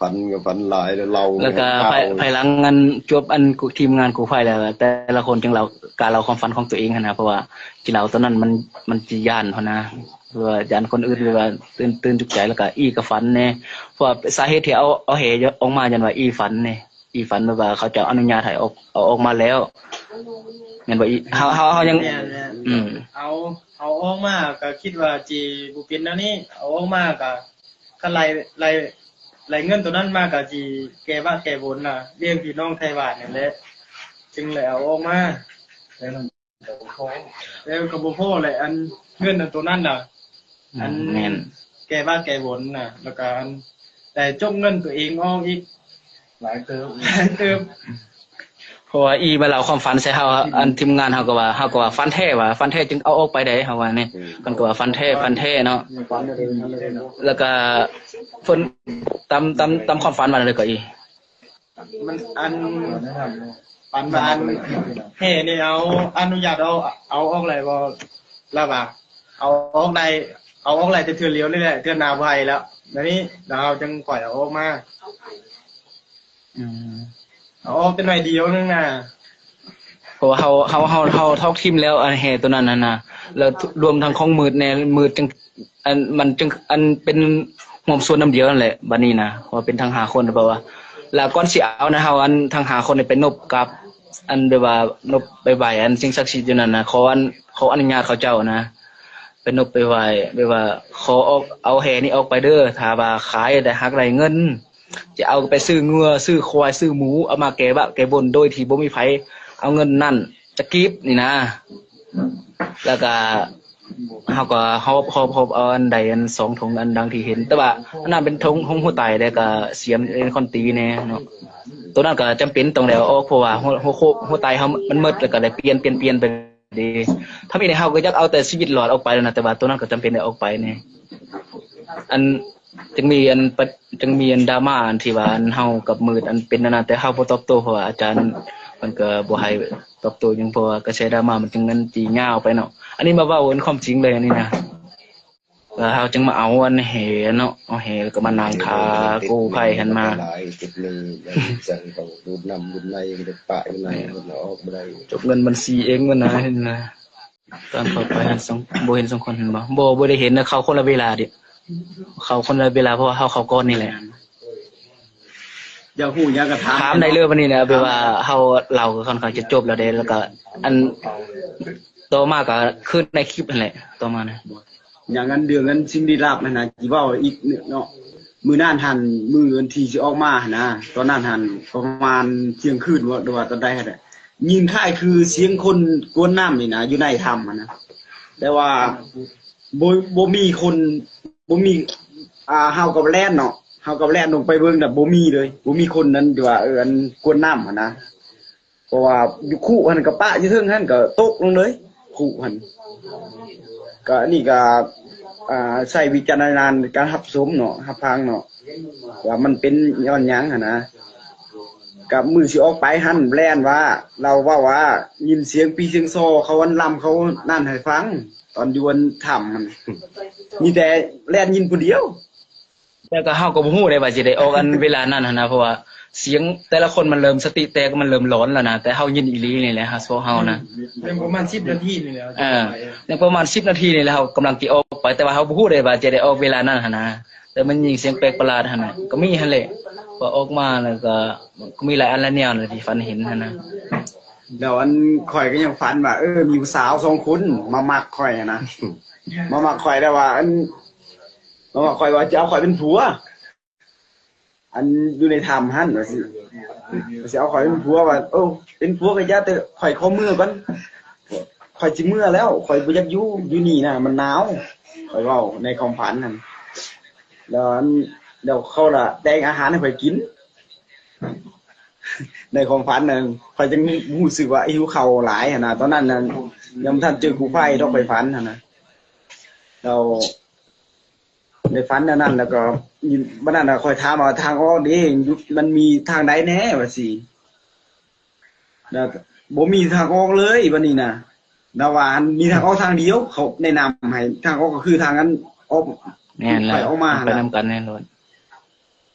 ຝັນກໍຝັນຫຼາຍ ແລ້ວເລົ່າ ແລ້ວກໍ ໃຫ້ຟັງ ພາຍ ພາຍຫຼັງອັນຈົບອັນ ທີມງານກູ້ໄພແລ້ວ ແຕ່ລະຄົນຈຶ່ງເລົ່າ ການເລົ່າຄວາມຝັນຂອງຕົວເອງຫັ້ນນະ ເພາະວ່າກິນເຫຼົ້າຕອນນັ້ນມັນ ມັນຊິຢ້ານຫັ້ນນະ ຫຼືວ່າຢ້ານຄົນອື່ນ ຫຼືວ່າຕື່ນ ຕື່ນຕົກໃຈ ແລ້ວກໍອີ່ກໍຝັນແດ່ ເພາະວ່າສາເຫດທີ່ເອົາ ເອົາແຫອອກມາ ຍ້ອນວ່າອີ່ຝັນເດ້ ອີ່ຝັນແບບວ່າເຂົາເຈົ້າອະນຸຍາດໃຫ້ອອກ ເອົາອອກມາແລ້ວ ແມ່ນບໍ່ອີ່ ເຮົາ ເຮົາ ເຮົາຍັງ ແມ່ນໆ ອືມ ເອົາ ເອົາອອກມາກໍຄິດວ່າຊິບໍ່ເປັນແນວນີ້ ເອົາອອກມາກໍ ຄັນໄລ່ ໄລ່ ໄລ່ເງິນໂຕນັ້ນມາກໍຊິແກ້ບາບແກ້ບຸນນະ ລ້ຽງພີ່ນ້ອງໄທບ້ານນັ້ນແຫຼະ ຈຶ່ງໄດ້ເອົາອອກມາ ແຕ່ກໍບໍ່ພໍແຫຼະ ອັນເງິນອັນໂຕນັ້ນນະ ອືມ ອັນ ແມ່ນ ແກ້ບາບແກ້ບຸນນະ ແລ້ວກໍອັນໄດ້ຈົກເງິນຕົວເອງອອກອີກ ຫຼາຍເຕີບ ຫຼາຍເຕີບ ເພາະວ່າອີ່ມາເລົ່າຄວາມຝັນໃສ່ເຮົາ ອັນທີມງານເຮົາກໍວ່າ ເຮົາກໍວ່າຝັນແທ້ວ່າ ຝັນແທ້ຈຶ່ງເອົາອອກໄປໄດ້ ເຮົາວ່ານີ້ ເພິ່ນກໍວ່າຝັນແທ້ ຝັນແທ້ເນາະ ແລ້ວກໍເພິ່ນຕາມ ຕາມ ຕາມຄວາມຝັນວ່າແນວໃດກໍອີ່ ມັນອັນ ປານວ່າອັນແຫ່ນີ້ເອົາອະນຸຍາດເອົາ ເອົາອອກໄດ້ບໍ່ ລາວວ່າ ເອົາອອກໄດ້ ເອົາອອກໄດ້ແຕ່ເທື່ອດຽວນີ້ແຫຼະ ເທື່ອໜ້າບໍ່ໃຫ້ແລ້ວ ບາດນີ້ລາວຈຶ່ງຄ່ອຍເອົາອອກມາ ອືມ ເອົາອອກແຕ່ໜ້ອຍດຽວໜຶ່ງນະ ເພາະວ່າເຮົາ ເຮົາ ເຮົາ ເຮົາຖອກຖິ້ມແລ້ວ ອັນແຫ່ໂຕນັ້ນຫັ້ນນະ ແລ້ວລວມທັງຂອງມືດແດ່ ມືດຈັ່ງ ອັນ ມັນຈຶ່ງ ອັນເປັນຮ່ວມສ່ວນນຳດຽວນັ້ນແຫຼະ ບາດນີ້ນະ ເພາະວ່າເປັນທັງຫ້າຄົນ ເພາະວ່າ ແລ້ວກ່ອນຊິເອົານະ ເຮົາອັນທັງຫ້າຄົນນີ້ໄປນົບກັບ ອັນແບບວ່ານົບໄປໄຫວ້ອັນສິ່ງສັກສິດຢູ່ນັ້ນນະ ຂໍອັນ ຂໍອະນຸຍາດເຂົາເຈົ້ານະ ໄປນົບໄປໄຫວ້ ແບບວ່າຂໍອອກ ເອົາແຫ່ນີ້ອອກໄປເດີ້ ຖ້າວ່າຂາຍໄດ້ ຫາກໄດ້ເງິນ ຈະເອົາໄປຊື້ງົວ ຊື້ຄວາຍ ຊື້ໝູ ເອົາມາແກ້ບາບແກ້ບຸນ ໂດຍທີ່ບໍ່ມີໃຜເອົາເງິນນັ້ນຈັກກີບນີ້ນະ ແລ້ວກະເຮົາກໍຫອບ ຫອບ ຫອບເອົາອັນໃດອັນສອງຖົງ ອັນດັ່ງທີ່ເຫັນ ແຕ່ວ່າອັນນັ້ນເປັນຖົງ ຖົງຫົວໄຕ ແລ້ວກະສຽມເປັນຄອນຕີແດ່ເນາະ ໂຕນັ້ນກໍຈຳເປັນຕ້ອງໄດ້ເອົາອອກ ເພາະວ່າຫົວ ຫົວໂຄກ ຫົວໄຕເຮົາມັນໝົດ ແລ້ວກໍໄດ້ປ່ຽນ ປ່ຽນ ປ່ຽນໄປເດ້ ທຳອິດເຮົາກໍຢາກເອົາແຕ່ຊີວິດລອດອອກໄປແລ້ວນະ ແຕ່ວ່າໂຕນັ້ນກໍຈຳເປັນໄດ້ອອກໄປແດ່ ອັນ ຈຶ່ງມີອັນປະ ຈຶ່ງມີອັນດຣາມາອັນທີ່ວ່າອັນເຮົາກັບມືດອັນເປັນອັນນັ້ນ ແຕ່ເຮົາບໍ່ຕອບໂຕ້ ເພາະວ່າອາຈານເພິ່ນກໍບໍ່ໃຫ້ຕອບໂຕ້ຫຍັງ ເພາະວ່າກະແສດຣາມາມັນຈຶ່ງອັນຈີຍາວໄປເນາະ ອັນນີ້ມາເວົ້າອັນຄວາມຈິງເລີຍອັນນີ້ນະ ແລ້ວເຮົາຈຶ່ງມາເອົາອັນແຫເນາະ ເອົາແຫແລ້ວກໍມານັ່ງຖ້າກູ້ໄພຫັ້ນມາ ຫຼາຍຈຸດໜຶ່ງ ຈັ່ງຕ້ອງດູດນ້ຳດູດໃນ ໄດ້ປະຢູ່ໃນ ເພິ່ນເອົາອອກບໍ່ໄດ້ ຈົກເງິນບັນຊີເອງມັນນະ ເຫັນນະ. ຕອນເຂົ້າໄປຫັ້ນສອງ ບໍ່ເຫັນສອງຄົນເຫັນບໍ່? ບໍ່ ບໍ່ໄດ້ເຫັນນະ ເຂົ້າຄົນລະເວລາເດ ເຂົ້າຄົນລະເວລາ ເພາະວ່າເຮົາເຂົ້າກ່ອນນີ້ແຫຼະ. ຢາກຮູ້ຫຍັງກໍຖາມ ຖາມໄດ້ເລີຍບັດນີ້ນະ ແບບວ່າເຮົາເລົ່າກໍຄ່ອນຂ້າງຈະຈົບແລ້ວເດ້ ແລ້ວກໍອັນຕໍ່ມາກໍຄືໃນຄລິບຫັ້ນແຫຼະ ຕໍ່ມານະ. ຫຍັງອັນເລື່ອງອັນສິ່ງລີ້ລັບຫັ້ນນະ ຊິເວົ້າອີກເນາະ. ມື້ນັ້ນຫັ້ນ ມື້ວັນທີຊິອອກມາຫັ້ນນະ ຕອນນັ້ນຫັ້ນປະມານທ່ຽງຄືນບໍ່ ຫຼືວ່າຕອນໃດຫັ້ນແຫຼະ ຍິນຄ້າຍຄືສຽງຄົນກວນນ້ຳນີ້ນະ ຢູ່ໃນຖ້ຳຫັ້ນນະ ແຕ່ວ່າບໍ່ ບໍ່ມີຄົນ ບໍ່ມີ ອ່າ ເຮົາກໍແລ່ນເນາະ ເຮົາກໍແລ່ນລົງໄປເບິ່ງນະ ບໍ່ມີເລີຍ ບໍ່ມີຄົນນັ້ນທີ່ວ່າ ເອີ ອັນກວນນ້ຳຫັ້ນນະ ເພາະວ່າຢູ່ຄຸຫັ້ນກໍປະຢູ່ເທິງຫັ້ນກໍຕົກລົງເລີຍ ຄຸຫັ້ນ. ກໍອັນນີ້ກໍ ອ່າ ໃຊ້ວິຈາລະນະຍານໃນການຮັບຊົມເນາະ ຮັບຟັງເນາະ ວ່າມັນເປັນຍ້ອນຫຍັງຫັ້ນນະ. ກັບມື້ຊິອອກໄປຫັ້ນແລ່ນວ່າ ລາວເວົ້າວ່າຍິນສຽງປີສຽງຊໍເຂົາອັນລຳເຂົານັ້ນໃຫ້ຟັງ ຕອນຢູ່ອັນຖ້ຳຫັ້ນ ມີແຕ່ແລ່ນຍິນຜູ້ດຽວ. ແຕ່ກໍເຮົາກໍບໍ່ຮູ້ໄດ້ວ່າຊິໄດ້ອອກອັນເວລານັ້ນຫັ້ນນະ ເພາະວ່າສຽງແຕ່ລະຄົນມັນເລີ່ມສະຕິແຕກ ມັນເລີ່ມຫຼອນແລ້ວນະ ແຕ່ເຮົາຍິນອີ່ຫຼີນີ້ແຫຼະ ພວກເຮົານະ ຍັງປະມານສິບນາທີນີ້ແຫຼະ ເອີ ຍັງປະມານສິບນາທີນີ້ແຫຼະ ເຮົາກຳລັງຊິອອກໄປ ແຕ່ວ່າເຮົາບໍ່ຮູ້ໄດ້ວ່າຈະໄດ້ອອກເວລານັ້ນຫັ້ນນະ ແຕ່ມັນຍິນສຽງແປກປະຫຼາດຫັ້ນນະ ກໍມີຫັ້ນແຫຼະ ວ່າອອກມາແລ້ວກໍ ກໍມີຫຼາຍອັນຫຼາຍແນວນະທີ່ຝັນເຫັນຫັ້ນນະ. ແລ້ວອັນຂ້ອຍກໍຍັງຝັນວ່າ ເອີ ມີຜູ້ສາວສອງຄົນມາມັກຂ້ອຍຫັ້ນນະ ມາມັກຂ້ອຍແລ້ວວ່າ ອັນ ມາມັກຂ້ອຍວ່າຈະເອົາຂ້ອຍເປັນຜົວ ອັນຢູ່ໃນຖ້ຳຫັ້ນວ່າຊິ ວ່າຊິເອົາຂ້ອຍເປັນຜົວ ວ່າ ໂອ້ ເປັນຜົວກໍຢ່າ ແຕ່ຂ້ອຍຂໍເມືອກ່ອນ ຂ້ອຍຊິເມືອແລ້ວ ຂ້ອຍບໍ່ຢາກຢູ່ ຢູ່ນີ້ນະມັນໜາວ ຂ້ອຍເວົ້າໃນຄວາມຝັນຫັ້ນ. ແລ້ວອັນ ແລ້ວເຂົາລະແຕ່ງອາຫານໃຫ້ຂ້ອຍກິນ ໃນຄວາມຝັນນັ້ນ ຂ້ອຍຈຶ່ງຮູ້ສຶກວ່າຫິວເຂົ້າຫຼາຍຫັ້ນນະ ຕອນນັ້ນນະ ຍັງບໍ່ທັນເຈີກູ້ໄພດອກ ຂ້ອຍຝັນຫັ້ນນະ ແລ້ວ ໃນຝັນແນວນັ້ນ ແລ້ວກໍບັດນັ້ນຂ້ອຍຖາມວ່າ ທາງອອກເດ້ ມັນມີທາງໃດແດ່ ວ່າຊີ້ ແລ້ວບໍ່ມີທາງອອກເລີຍບັດນີ້ນະ ລາວວ່າ ມີທາງອອກທາງດຽວ ເຂົາແນະນຳໃຫ້ ທາງອອກກໍຄືທາງອັນອອກ ແມ່ນແລ້ວ ໄປອອກມາ ໄປນຳກັນແນ່ນອນ.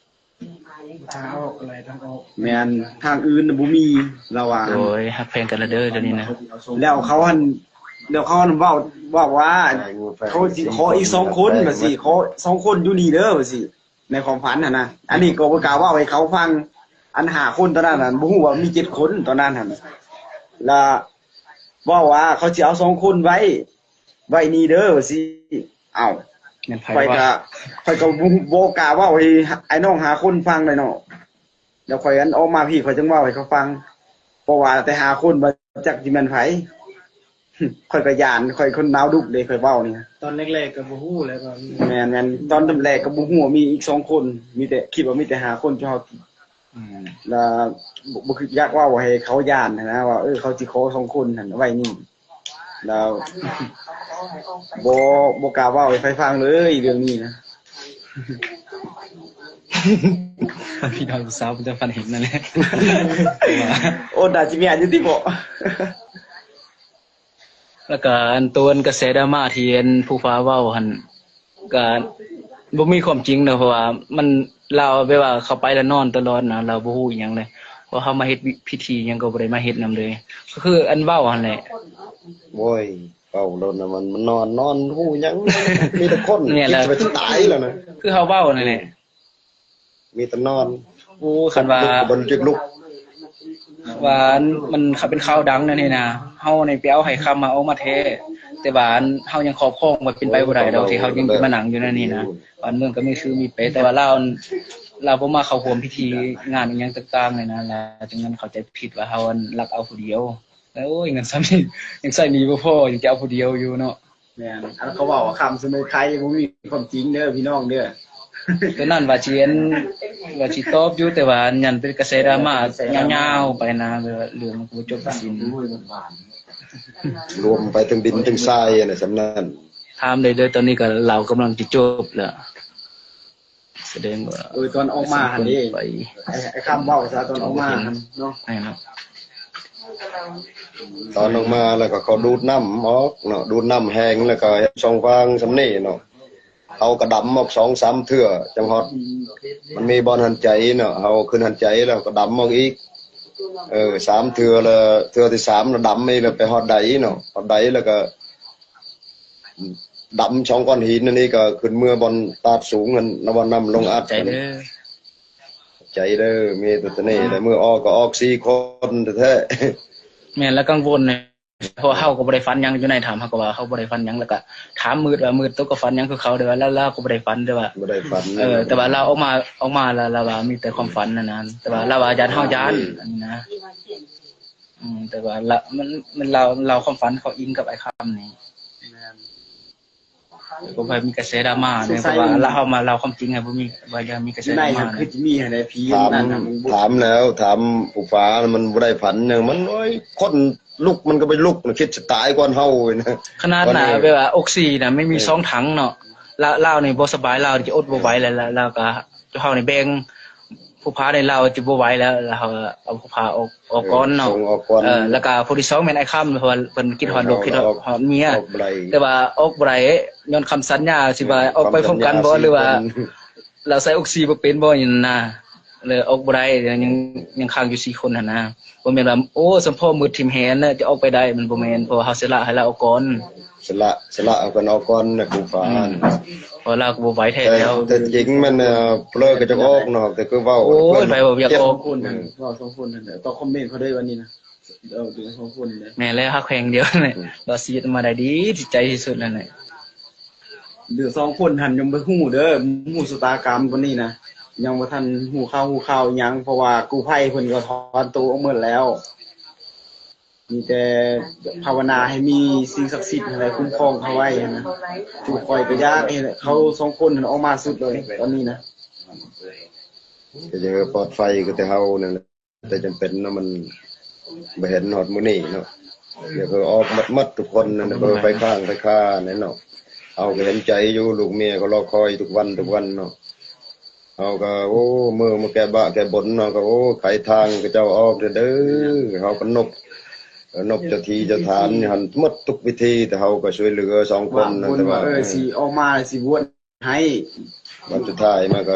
ທາງອອກ ແມ່ນ ທາງອື່ນບໍ່ມີ ລາວວ່າ ໂດຍ ຮັກແພງກັນລະເດີ ດຽວນີ້ນະ. ແລ້ວເຂົາຫັ້ນ ແລ້ວເຂົາຫັ້ນເວົ້າ ເວົ້າວ່າ ເຂົາຊິຂໍອີກສອງຄົນວ່າຊີ້ ຂໍສອງຄົນຢູ່ນີ້ເດີວ່າຊີ້ ໃນຄວາມຝັນຫັ້ນນະ. ອັນນີ້ກໍບໍ່ກ້າເວົ້າໃຫ້ເຂົາຟັງ ອັນຫ້າຄົນຕອນນັ້ນຫັ້ນ ບໍ່ຮູ້ວ່າມີເຈັດຄົນຕອນນັ້ນຫັ້ນ ລະເວົ້າວ່າ ເຂົາຊິເອົາສອງຄົນໄວ້ ໄວ້ນີ້ເດີວ່າຊີ້. ເອົ້າ ແມ່ນໃຜ ຂ້ອຍກະ ວະ ຂ້ອຍກະບໍ່ ບໍ່ກ້າເວົ້າໃຫ້ອ້າຍນ້ອງຫ້າຄົນຟັງໄດ໋ເນາະ. ແລ້ວຂ້ອຍອັນອອກມາພີ້ ຂ້ອຍຈຶ່ງເວົ້າໃຫ້ເຂົາຟັງ ເພາະວ່າແຕ່ຫ້າຄົນ ບໍ່ຈັກຊິແມ່ນໃຜ. ຂ້ອຍກໍຢ້ານ ຂ້ອຍຄົນໜາວດຸເດ້ ຂ້ອຍເວົ້ານີ້. ຕອນແລກໆກໍບໍ່ຮູ້ແຫຼະວ່າມີ ແມ່ນໆ ຕອນແລກກໍບໍ່ຮູ້ວ່າມີອີກສອງຄົນ ມີແຕ່ ຄິດວ່າມີແຕ່ຫ້າຄົນທີ່ເຮົາ ອືມ ແລ້ວບໍ່ ບໍ່ຄິດຢາກເວົ້າໃຫ້ເຂົາຢ້ານຫັ້ນນະ ວ່າ ເອີ ເຂົາຊິຂໍສອງຄົນຫັ້ນໄວ້ນີ້. ແລ້ວບໍ່ ບໍ່ກ້າເວົ້າໃຫ້ໃຜຟັງເລີຍເລື່ອງນີ້ນະ. ພີ່ນ້ອງຜູ້ສາວເພິ່ນຈະຝັນເຫັນນັ້ນແຫຼະ. ໂອ້ ໜ້າຊິແມ່ນຢູ່ຕິເບາະ. ແລ້ວກະອັນໂຕອັນກະແສດຣາມາທີ່ອັນຜູ້ຟ້າເວົ້າຫັ້ນ ກະບໍ່ມີຄວາມຈິງເນາະ ເພາະວ່າມັນ ລາວແບບວ່າເຂົ້າໄປແລ້ວນອນຕະຫຼອດນະ ລາວບໍ່ຮູ້ອີ່ຫຍັງເລີຍ. ເພາະເຮົາມາເຮັດພິທີຫຍັງກໍບໍ່ໄດ້ມາເຮັດນຳເລີຍ ກໍຄືອັນເວົ້າຫັ້ນແຫຼະ. ໂອ້ຍ ເວົ້າໂລດນະ ມັນ ມັນນອນ ນອນຮູ້ຫຍັງ ມີແຕ່ຄົນ ແມ່ນແລ້ວ ຄິດຊິໄປຊິຕາຍແລ້ວນະ ຄືເຮົາເວົ້ານັ້ນແຫຼະ ມີແຕ່ນອນ. ໂອ້ ຄັນວ່າ ລຸກກໍບໍ່ລຸກ ລຸກ ວ່າມັນ ມັນເປັນຂ່າວດັງແນວນີ້ນະ ເຮົານີ້ໄປເອົາໄຫຄຳມາອອກມາແທ້ ແຕ່ວ່າອັນເຮົາຍັງຄອບຄອງໄວ້ ເປັນໄປບໍ່ໄດ້ດອກ ໂອ້ຍ ທີ່ເຮົາຍັງ ບໍ່ໄດ້ ຊິມານັ່ງຢູ່ໃນນີ້ນະ. ບ້ານເມືອງກໍມີຄືມີໄປ ແຕ່ວ່າລາວ ລາວບໍ່ມາເຂົ້າຮ່ວມພິທີງານອີ່ຫຍັງຕ່າງໆເລີຍນະ ລາວຈຶ່ງນັ້ນເຂົ້າໃຈຜິດວ່າເຮົາອັນລັກເອົາຜູ້ດຽວ. ໂອ້ຍ ເງິນສ່ຳນີ້ຍັງໃຊ້ໜີ້ບໍ່ພໍ ຍັງຈະເອົາຜູ້ດຽວຢູ່ເນາະ. ແມ່ນ ອັນເຂົາເວົ້າວ່າຄຳສະເໜີໄຄບໍ່ມີຄວາມຈິງເດີພີ່ນ້ອງເດີ. ໂຕນັ້ນວ່າຊິອັນ ວ່າຊິຕອບຢູ່ ແຕ່ວ່າຍັນເປັນກະແສດຣາມາຍາວໆໄປນະ ແບບວ່າເລື່ອງມັນບໍ່ຈົບບໍ່ສິ້ນ ລວມໄປເຖິງດິນເຖິງຊາຍນະ ສ່ຳນັ້ນ. ຖາມໄດ້ເດີ ຕອນນີ້ກໍລາວກຳລັງຈະຈົບແລ້ວ. ສະແດງວ່າ ເອີ ຕອນອອກມາຫັ້ນເດ້ ໄອ້ ໄອ້ຄຳເວົ້າຊະ ຕອນອອກມາຫັ້ນເນາະ ແມ່ນເນາະ. ຕອນອອກມາແລ້ວກໍເຂົາດູດນ້ຳອອກເນາະ ດູດນ້ຳແຫ້ງ ແລ້ວກໍເຮັດຊ່ອງຟາງສ່ຳນີ້ເນາະ. ເຮົາກໍດຳອອກສອງສາມເທື່ອຈັ່ງຮອດ ມັນມີບ່ອນຫັນໃຈເນາະ ເຮົາຂຶ້ນຫັນໃຈແລ້ວກໍດຳອອກອີກ ເອີ ສາມເທື່ອ ແລ້ວເທື່ອທີສາມລະດຳອີກ ແລ້ວໄປຮອດໃດເນາະ ຮອດໃດແລ້ວກໍ ດຳສອງກ້ອນຫີນອັນນີ້ກໍຂຶ້ນເມືອບ່ອນຕາດສູງຫັ້ນ ນະວ່ານ້ຳລົງອັດ. ໃຈເດີ ໃຈເດີ ມີແຕ່ໂຕນີ້ແຫຼະ ມື້ອອກກໍອອກສີ່ຄົນແທ້ໆ. ແມ່ນ ລະກັງວົນ ເພາະວ່າເຮົາກໍບໍ່ໄດ້ຝັນຫຍັງຢູ່ໃນຖ້ຳ ເຮົາກໍວ່າເຮົາບໍ່ໄດ້ຝັນຫຍັງ ລະກະຖາມມືດວ່າ ມືດໂຕກໍຝັນຫຍັງຄືເຂົາ ແຕ່ວ່າລາວ ລາວກໍບໍ່ໄດ້ຝັນ ແຕ່ວ່າ ບໍ່ໄດ້ຝັນ ເອີ ແຕ່ວ່າລາວອອກມາ ອອກມາລະ ລາວວ່າມີແຕ່ຄວາມຝັນນັ້ນນະ ແຕ່ວ່າລາວວ່າຢ້ານເຮົາຢ້ານ ອັນນີ້ນະ. ອືມ ແຕ່ວ່າລະ ມັນ ມັນເລົ່າ ເລົ່າຄວາມຝັນເຂົາອີງກັບອ້າຍຄຳນີ້. ແມ່ນ ກໍບໍ່ມີກະແສດຣາມາເດ້ ແຕ່ວ່າລະເຮົາມາເລົ່າຄວາມຈິງໃຫ້ ບໍ່ມີ ວ່າຢ່າມີກະແສດຣາມາ ຄືຈະມີຫັ້ນແຫຼະ ຜີ ຖາມ ນັ້ນນະ ມັນບໍ່ ຖາມແລ້ວ ຖາມຜູ້ຟ້າ ມັນບໍ່ໄດ້ຝັນຫຍັງ ມັນ ໂອ້ຍ ຄົນລຸກມັນກໍໄປລຸກ ຄິດຊິຕາຍກ່ອນເຮົານະ. ຂະໜາດນະ ແບບວ່າອົກຊີນະ ມັນມີສອງຖັງເນາະ ລາວ ລາວນີ້ບໍ່ສະບາຍ ລາວຈະອົດບໍ່ໄຫວແລ້ວ ລາວ ລາວກໍ ເຮົານີ້ແບ່ງ ຜູ້ພາໃນລາວຈະບໍ່ໄຫວແລ້ວ ແລ້ວເຮົາເອົາຜູ້ພາອອກ ອອກກ່ອນເນາະ ເອີ ສົ່ງອອກກ່ອນ ເອີ ແລ້ວກະຜູ້ທີສອງແມ່ນອ້າຍຄຳ ເພາະວ່າເພິ່ນຄິດຮອດລູກ ເອີ ຄິດຮອດ ເອົາ ຮອດເມຍ ອອກບໍ່ໄດ້ ແຕ່ວ່າອອກບໍ່ໄດ້ ຍ້ອນຄຳສັນຍາ ຊິວ່າອອກໄປພ້ອມກັນບໍ່ ຄຳສັນຍາ ຫຼືວ່າ ສີ່ຄົນ ລາວໃສ່ອົກຊີບໍ່ເປັນບໍ່ ຫຍັງນະ ເລີຍອອກບໍ່ໄດ້ ຍັງ ຍັງຄ້າງຢູ່ສີ່ຄົນຫັ້ນນະ. ບໍ່ແມ່ນວ່າ ໂອ້ ສົມພໍມືດຖິ້ມແຫນນະ ຈະອອກໄປໄດ້ ມັນບໍ່ແມ່ນ ເພາະວ່າເຮົາສະຫຼະໃຫ້ລາວອອກກ່ອນ ສະຫຼະ ສະຫຼະເອົາເພິ່ນອອກກ່ອນນະ ຄູຟ້າ ອືມ ເພາະລາວກໍບໍ່ໄຫວແທ້ແລ້ວ ແຕ່ຈິງແມ່ນ ເອີ ເພິ່ນກໍຈະອອກເນາະ ແຕ່ຄືເວົ້າ ໂອ້ຍ ເພິ່ນ ໃຜບໍ່ຢາກອອກ ສອງຄົນນັ້ນ ເວົ້າສອງຄົນນັ້ນແຫຼະ ຕອບຄອມເມັນເຂົາເດີ ວັນນີ້ນະ ເອີ ເປັນສອງຄົນນະ ແມ່ນແລ້ວ ຮັກແພງດຽວນັ້ນແຫຼະ ອືມ ລາວຊິມາໄດ້ດີ ທີ່ໃຈທີ່ສຸດແລ້ວນະ ເຫຼືອສອງຄົນຫັ້ນຍັງບໍ່ຮູ້ເດີ ຮູ້ຊະຕາກຳປານນີ້ນະ ຍັງບໍ່ທັນຮູ້ຂ່າວ ຮູ້ຂ່າວຫຍັງ ເພາະວ່າກູ້ໄພເພິ່ນກໍຖອນໂຕອອກໝົດແລ້ວ. ມີແຕ່ພາວະນາໃຫ້ມີສິ່ງສັກສິດຫັ້ນແຫຼະຄຸ້ມຄອງເຂົາໄວ້ຫັ້ນນະ ຄືຂ້ອຍກໍຢາກໃຫ້ເຂົາສອງຄົນຫັ້ນອອກມາສຸດເລີຍຕອນນີ້ນະ ກໍຢາກໃຫ້ປອດໄພຄືແຕ່ເຮົານັ້ນແຫຼະ ແຕ່ຈຳເປັນເນາະ ມັນບໍ່ເຫັນຮອດມື້ນີ້ເນາະ ຢາກໃຫ້ອອກໝົດໆທຸກຄົນນັ້ນ ເພື່ອໄປຄ້າງໄປຄາແນ່ເນາະ. ເຮົາກໍເຫັນໃຈຢູ່ ລູກເມຍກໍລໍຄອຍທຸກວັນ ທຸກວັນເນາະ. ເຮົາກໍ ໂອ້ ມື້ມາແກ້ບາແກ້ບົນເນາະ ກໍ ໂອ້ ໄຂທາງຂະເຈົ້າອອກເດີ ເຮົາກໍນົບ ນົບເຈົ້າທີ່ເຈົ້າທານຫັ້ນໝົດທຸກວິທີ ແຕ່ເຮົາກໍຊ່ວຍເຫຼືອສອງຄົນນະ ແຕ່ວ່າ ເອີ ຊິອອກມາຊິບວດໃຫ້ ບັດສຸດທ້າຍມາກໍ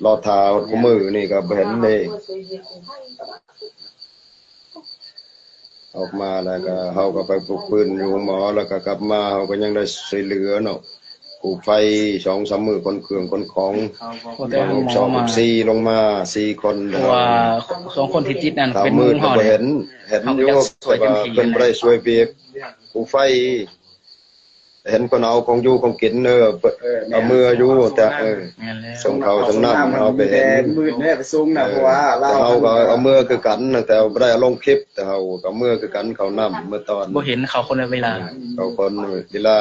ລໍຖ້າຮອດຄູ່ມື້ນີ້ກໍບໍ່ເຫັນເດ້. ອອກມາແລ້ວກໍ ເຮົາກໍໄປປຸກຟື້ນຢູ່ໂຮງໝໍ ແລ້ວກໍກັບມາ ເຮົາກໍຍັງໄດ້ຊ່ວຍເຫຼືອເນາະ ກູ້ໄພ ສອງສາມມື້ ຂົນເຄື່ອງຂົນຂອງ ໂອ້ ແຕ່ໂຮງໝໍ ສອງ ມາ ສີ່ ລົງມາ ສີ່ຄົນ ເພາະວ່າສອງຄົນທີ່ຕິດນັ້ນ ເປັນໝູ່ເຮົາເດ້ ເຮົາກໍຢາກຊ່ວຍເຕັມທີ່ ເພິ່ນບໍ່ໄດ້ຊ່ວຍວຽກກູ້ໄພ. ເຫັນເພິ່ນເອົາຂອງຢູ່ຂອງກິນ ເອີ ເອົາເມືອຢູ່ ແຕ່ ເອີ ແມ່ນແລ້ວ ສົ່ງເຂົ້າສົ່ງນ້ຳ ເຮົາໄປເຫັນ ມືດແລ້ວໄປສົ່ງນະ ເອີ ເພາະວ່າລາວ ເຮົາກໍເອົາເມືອຄືກັນ ແຕ່ບໍ່ໄດ້ເອົາລົງຄລິບ ແຕ່ເຮົາກໍເອົາເມືອຄືກັນ ເຂົ້ານ້ຳເມືອຕອນ ບໍ່ເຫັນເຂົ້າຄົນລະເວລາ ເອີ ເຂົ້າຄົນລະເວລາ.